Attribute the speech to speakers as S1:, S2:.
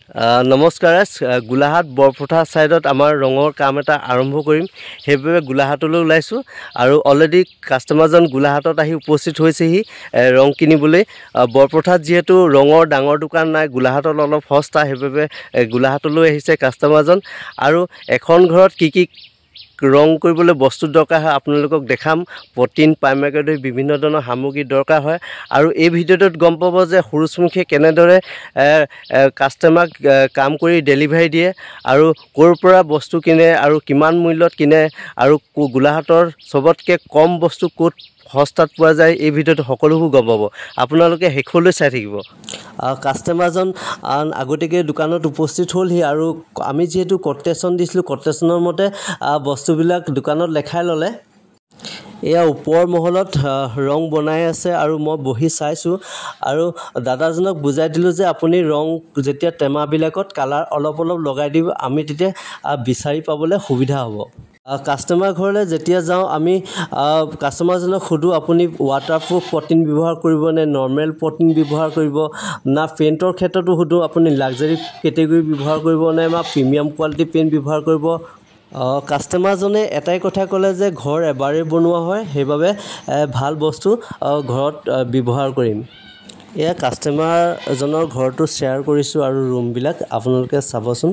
S1: নমস্কাৰ ৰাইজ, গোলাঘাট বৰপথাৰ ছাইডত আমাৰ ৰঙৰ কাম এটা আৰম্ভ কৰিম, সেইবাবে গোলাঘাটলৈ ওলাইছোঁ। আৰু অলৰেডি কাষ্টমাৰজন গোলাঘাটত আহি উপস্থিত হৈছেহি ৰং কিনিবলৈ। বৰপথাৰত যিহেতু ৰঙৰ ডাঙৰ দোকান নাই, গোলাঘাটত অলপ সস্তা, সেইবাবে গোলাঘাটলৈ আহিছে কাষ্টমাৰজন। আৰু এখন ঘৰত কি কি ৰং কৰিবলৈ বস্তু দৰকাৰ হয় আপোনালোকক দেখাম। প্ৰটিন, প্ৰাইমাৰকে ধৰি বিভিন্ন ধৰণৰ সামগ্ৰী দৰকাৰ হয়। আৰু এই ভিডিঅ'টোত গম পাব যে সূৰুযমুখীয়ে কেনেদৰে কাষ্টমাৰক কাম কৰি ডেলিভাৰী দিয়ে আৰু ক'ৰ পৰা বস্তু কিনে আৰু কিমান মূল্যত কিনে আৰু গোলাঘাটৰ চবতকৈ কম বস্তু ক'ত সস্তাত পোৱা যায়, এই ভিডিঅ'টো সকলোবোৰ গম পাব। আপোনালোকে শেষলৈ চাই থাকিব। কাষ্টমাৰজন আগতীয়াকৈ দোকানত উপস্থিত হ'লহি আৰু আমি যিহেতু কটেশ্যন দিছিলোঁ, কটেশ্যনৰ মতে বস্তুবিলাক দোকানত লেখাই ল'লে। এয়া ওপৰ মহলত ৰং বনাই আছে আৰু মই বহি চাইছোঁ আৰু দাদাজনক বুজাই দিলোঁ যে আপুনি ৰং যেতিয়া টেমাবিলাকত কালাৰ অলপ অলপ লগাই দিব, আমি তেতিয়া বিচাৰি পাবলৈ সুবিধা হ'ব। কাষ্টমাৰ ঘৰলৈ যেতিয়া যাওঁ আমি কাষ্টমাৰজনক সোধোঁ, আপুনি ৱাটাৰপ্ৰুফ পটিন ব্যৱহাৰ কৰিব নে নৰ্মেল পটিন ব্যৱহাৰ কৰিব, না পেইণ্টৰ ক্ষেত্ৰতো সোধোঁ আপুনি লাক্সাৰী কেটেগৰী ব্যৱহাৰ কৰিব নে বা প্ৰিমিয়াম কোৱালিটি পেইণ্ট ব্যৱহাৰ কৰিব। কাষ্টমাৰজনে এটাই কথা ক'লে যে ঘৰ এবাৰেই বনোৱা হয়, সেইবাবে ভাল বস্তু ঘৰত ব্যৱহাৰ কৰিম। এয়া কাষ্টমাৰজনৰ ঘৰটো শ্বেয়াৰ কৰিছোঁ আৰু ৰুমবিলাক আপোনালোকে চাবচোন।